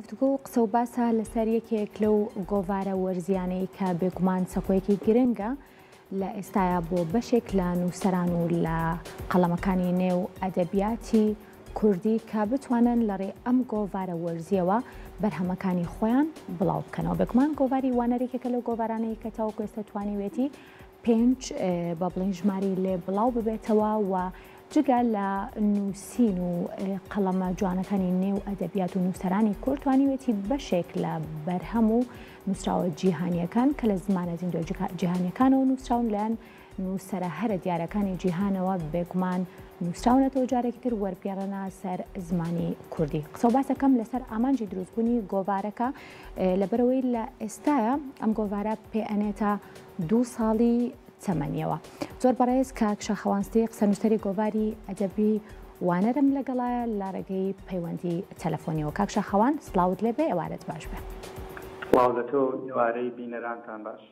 گفتوگۆ و قسە و باسە لەسەر یەکێک لەو گۆڤارە وەرزیانەی کە بێگومان سەکۆیەکی گرنگە لە ئێستایا بۆ بەشێک لە نووسەران و لە قەڵەمەکانی نێو ئەدەبیاتی کوردی کە بتوانن لە ڕێی ئەم گۆڤارە وەرزییەوە بەرهەمەکانی خۆیان بڵاو بکەنەوە. بێگومان گۆڤاری وانەر یەکێکە لەو گۆڤارانەی کە تاوەکو ئێستا توانیوێتی پێنج بە بڵێین ژمارەی لێ بڵاو ببێتەوە و جگە لە نووسین و قەڵەمە جوانەکانی نێو ئەدەبیات و نووسەرانی کورد توانیوێتی بەشێک لە بەرهەم و نووسراوە جیهانییەکان کە لە زمانە زیندووە جیهانییەکانەوە نووسراون لایەن نووسەرە هەرە دیارەکانی جیهانەوە بێگومان نووسراونەتەوە جارێکی تر وەربگێڕنە سەر زمانی کوردی. قسە و باسەکەم لەسەر ئامانجی دروستبوونی گۆڤارەکە لەبەرئەوەی لە ئێستایا ئەم گۆڤارە پێ ئەنێتە دوو ساڵی تەمەنیەوە. زۆر بەڕێز کاک شاخەوان ستیق سەرنووسەری گۆڤاری ئەدەبی وانەرم لەگەڵایە لە ڕێگەی پەیوەندی تەلەفۆنیەوە. کاک شاخەوان سڵاوت لێ بێ ئێوارەت باش بێ. سڵاو لە تۆ و ئێوارەی بینەرانتان باش.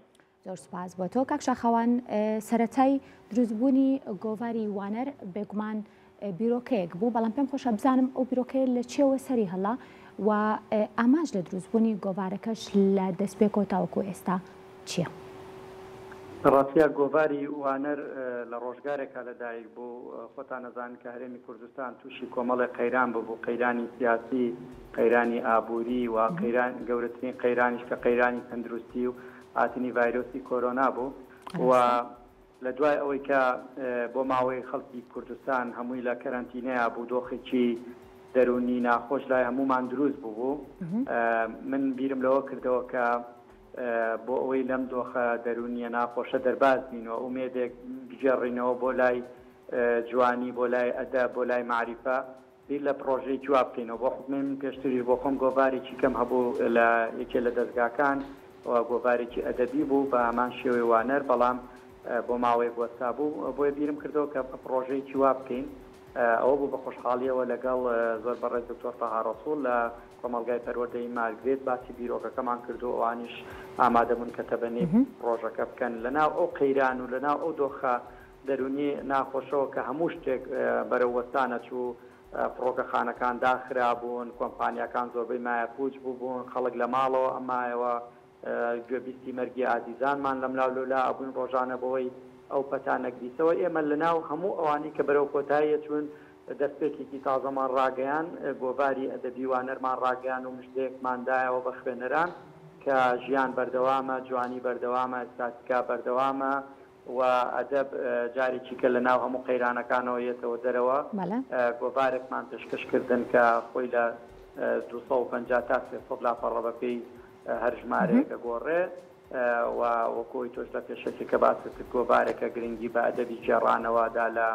زۆر سوپاس بۆ تۆ کاک شاخەوان. سەرەتای دروستبوونی گۆڤاری وانەر بێگومان بیرۆکەیەک بوو، بەڵام پێم خۆشە بزانم ئەو بیرۆکەیە لە چیەوە سەری هەڵا و ئامانج لە دروستبوونی گۆڤارەکەش لە دەستپێکەوە تاوەکو ئێستا چییە؟ لە ڕاستیا گۆڤاری وانەر لە ڕۆژگارێکا لە دایک بوو، خۆتان ئەزانن کە هەرێمی کوردستان تووشی کۆمەڵێک قەیران ببوو، قەیرانی سیاسی، قەیرانی ئابووری و قەیران گەورەترین قەیرانیش کە قەیرانی تەندروستی و هاتنی ڤایرۆسی کۆرۆنا بوو و لە دوای ئەوەی کە بۆ ماوەیەک خەڵکی کوردستان هەمووی لە کەرەنتینەیا بوو، دۆخێکی دەروونی ناخۆش لای هەموومان دروست بووبوو. من بیرم لەوە کردەوە کە بۆ ئەوەی لەم دۆخە دەروونییە ناخۆشە دەرباز بین و ئومێدێک بگێڕینەوە بۆ لای جوانی، بۆ لای ئەدەب، بۆ لای مەعریفە، بیر لە پڕۆژەیەکی وا بکەینەوە. بۆ حوکمەی من پێشتریش بۆ خۆم گۆڤارێکی کەم هەبوو لە یەکێ لە دەزگاکان و گۆڤارێکی ئەدەبی بوو بە هەمان شێوەی وانەر، بەڵام بۆ ماوەیەک وەستابوو. بۆیە بیرم کردەوە کە پڕۆژەیەکی وا بکەین. ئەوە بوو بە خۆشحاڵییەوە لەگەڵ زۆر بەڕێز دکتۆر تەها ڕەسووڵ لە کۆمەڵگای پەروەردەیی مارگرێت باسی بیرۆکەکەمان کرد و ئەوانیش ئامادە بوون کە تەبەنی پڕۆژەکە بکەن. لەناو ئەو قەیران و لەناو ئەو دۆخە دەروونی ناخۆشەوە کە هەموو شتێک بەرەو وەستان ئەچوو، فڕۆکەخانەکان داخرابوون، کۆمپانیاکان زۆربەی مایەپووچ بووبوون، خەڵک لە ماڵەوە ئەمایەوە، گوێبیستی مەرگی ئازیزانمان لەملاو لەولا ئەبووین ڕۆژانە بەهۆی ئەو پەتا نەگریسەوە. ئێمە لەناو هەموو ئەوانەی کە بەرەو کۆتایی ئەچوون دەستپێکێکی تازەمان ڕاگەیان، گۆڤاری ئەدەبی وانەرمان ڕاگەیان و مژدەیەکمان دایەوە بە خوێنەران کە ژیان بەردەوامە، جوانی بەردەوامە، ئێستاتیکا بەردەوامە، و ئەدەب جارێکی کە لە ناو هەموو قەیرانەکانەوە یەتەوە دەرەوە. گۆڤارێکمان پێشکەش کردن کە خۆی لە 250 تا 300 لاپەڕە بە پێی هەر ژمارەیەک ئەگۆڕێ و وەکو ئەوەی تۆش لە پێشەکیەکە باست کرد گۆڤارێکە گرنگی بە ئەدەبی گێڕانەوە دا لە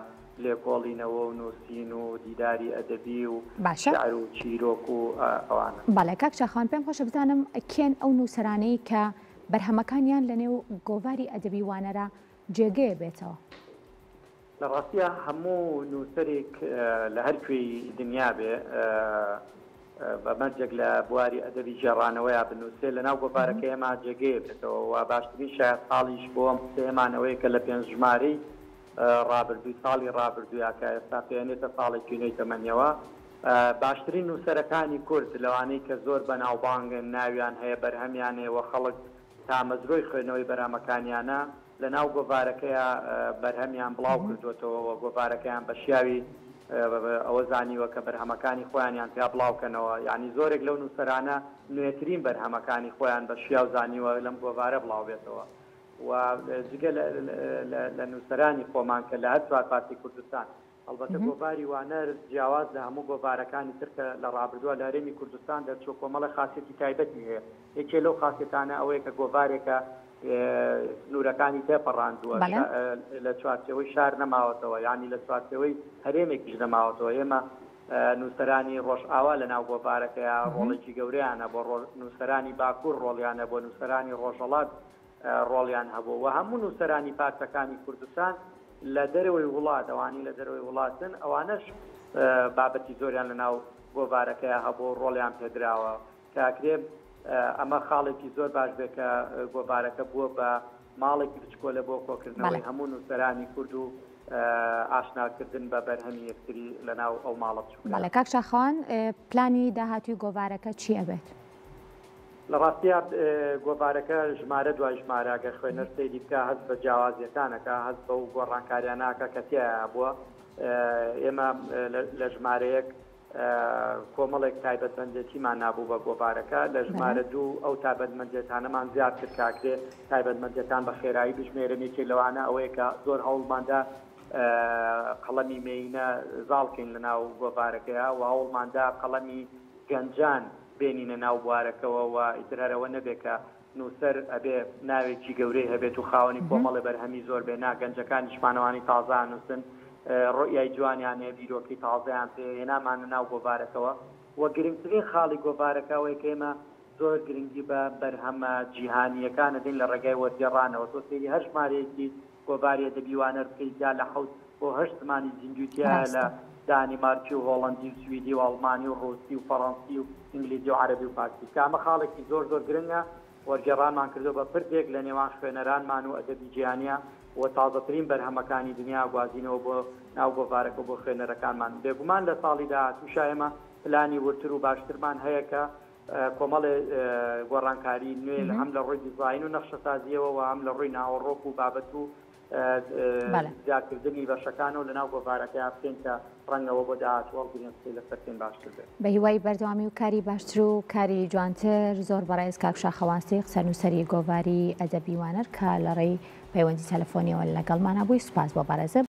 لێکۆڵینەوە و نووسین و دیداری ئەدەبی و باشە. شیعر و چیرۆک و ئەوانە. بەڵێ کاک شاخەوان پێم خۆشە بزانم کێن ئەو نووسەرانەی کە بەرهەمەکانیان لە نێو گۆڤاری ئەدەبی وانەرا جێگەیە بێتەوە. لە ڕاستیا هەموو نووسەرێک لە هەر کوێی دنیا بێ بە مەرجێک لە بواری ئەدەبی گێڕانەوەیا بنووسێ لە ناو گۆڤارەکەی ئێمە جێگەیە بێتەوە و باشترین شایەتحاڵیش بۆ ئەم قسەیەمان ئەوەیە کە لە پێنج ژمارەی ڕابردووی ساڵی ڕابردوویا کە ئێستا پێنێتە ساڵێکی نوێی تەمەنیەوە باشترین نووسەرەکانی کورد لەوانەی کە زۆر بەناوبانگن ناویان هەیە بەرهەمیان هەیە و خەڵک تامەزرۆی خوێندنەوەی بەرهەمەکانیانە لەناو گۆڤارەکەیا بەرهەمیان بڵاو کردۆتەوە و گۆڤارەکەیان بە شیاوی ئەوە زانیوە کە بەرهەمەکانی خۆیانیان پیا بڵاو کەنەوە یانی زۆرێک لەو نووسەرانە نوێترین بەرهەمەکانی خۆیان بە شیاو زانیوە لەم گۆڤارە بڵاو بێتەوە و جگە لە نووسەرانی خۆمان کە لە هەر چوار پارچەی کوردستان ئەڵبەتە گۆڤاری وانەر جیاواز لە هەموو گۆڤارەکانی تر کە لە ڕابردووە لە هەرێمی کوردستان دەرچووە کۆمەڵێک خاسیەتی تایبەتی هەیە، یەکێ لەو خاسیەتانە ئەوەیە کە گۆڤارێکە سنوورەکانی تێپەڕاندووە، لە چوارچێوەی شار نەماوەتەوە، یانی لە چوارچێوەی هەرێمێکیش نەماوەتەوە، ئێمە نووسەرانی ڕۆژئاوا لە ناو گۆڤارەکەیا ڕۆڵێکی گەورەیان هەبووە، نووسەرانی باکوور ڕۆڵیان هەبووە، نووسەرانی ڕۆژهەڵات ڕۆڵیان هەبوو و هەموو نووسەرانی پارچەکانی کوردستان لە دەرەوەی وڵات، ئەوانەی لە دەرەوەی وڵاتن، ئەوانەش بابەتی زۆریان لە ناو گۆڤارەکەیا هەبوو و ڕۆڵیان پێدراوە کە ئەکرێ ئەمە خاڵێکی زۆر باش بێ کە گۆڤارەکە بووە بە ماڵێکی بچکۆلە بۆ کۆکردنەوەی هەموو نووسەرانی کورد و. ئاشناکردن بە بەرهەمی یەکتری لە ناو ئەو ماڵە بچووکەیا. بەڵێ کاک شاخەوان پلانی داهاتووی گۆڤارەکە چی ئەبێت؟ لە ڕاستیا گۆڤارەکە ژمارە دوای ژمارە گەر خوێنەر سەیری بکا هەست بە جیاوازیەکان ئەکا، هەست بەو گۆڕانکاریانە ئەکا کە تیایا هەبووە. ئێمە لە ژمارە یەک کۆمەڵێک تایبەتمەندێتیمان نابوو بە گۆڤارەکە، لە ژمارە دوو ئەو تابەتمەندێتانەمان زیاد کرد کە ئەکرێ تایبەتمەندیەکان بە خێرایی بژمێرم، یەکێک لەوانە ئەوەیە کە زۆر هەوڵماندا قەڵەمی مێینە زاڵ کەین لەناو گۆڤارەکەیا و هەوڵماندا قەڵەمی گەنجان بێنینە ناو بوارەکەوە و ئیتر هەر ئەوە نەبێ کە نووسەر ئەبێ ناوێکی گەورەی هەبێت و خاوەنی کۆمەڵێ بەرهەمی زۆر بێ، نا گەنجەکانیشمان ئەوانەی تازە ئەنووسن ڕوئیای جوانیان هەیە، بیرۆکەی تازەیان پێیە، هێنامانە ناو گۆڤارەکەوە و گرنگترین خاڵی گۆڤارەکە ئەوەیە کە ئێمە زۆر گرنگی بە بەرهەمە جیهانییەکان ئەدەین لە ڕێگای وەرگێڕانەوە، تۆ سەیری هەر ژمارەیەکی گۆڤاری ئەدەبی وانەر بکەی جا لە حەوت بۆ هەشت زمانی زیندووی تیایە لە ڕاستە. دانیمارکی و هۆڵەندی و سویدی و ئەڵمانی و ڕووسی و فەڕەنسی و ئینگلیزی و عەرەبی و فارسی کە ئەمە خاڵێکی زۆر زۆر گرنگە وەرگێڕانمان کردووە بە پردێک لە نێوان خوێنەرانمان و ئەدەبی جیهانیا و تازەترین بەرهەمەکانی دنیا گوازینەوە بۆ ناو گۆڤارەکە و بۆ خوێنەرەکانمان بێگومان لە ساڵی داهاتووشا ئێمە پلانی وردتر و باشترمان هەیە کە کۆمەڵێ گۆڕانکاری نوێ هەم لە ڕووی دیزاین و نەخشەسازییەوە و هەم لە ڕووی ناوەڕۆک و بابەت و زیادکردنی بەشەکانەوە لەناو گۆڤارەکەیا بکەین کە ڕەنگەوە بۆ داهاتوو هەڵگرین قسەی لەسەر بکەین باشتر بێت. بە هیوای بەردەوامی و کاری باشتر و کاری جوانتر زۆر بەڕێز کاک شاخەوان سیق سەرنووسەری گۆڤاری ئەدەبی وانەر کە لە ڕێی پەیوەندی تەلەفۆنیەوە لەگەڵمانا بووی سوپاس بۆ بەڕێزت.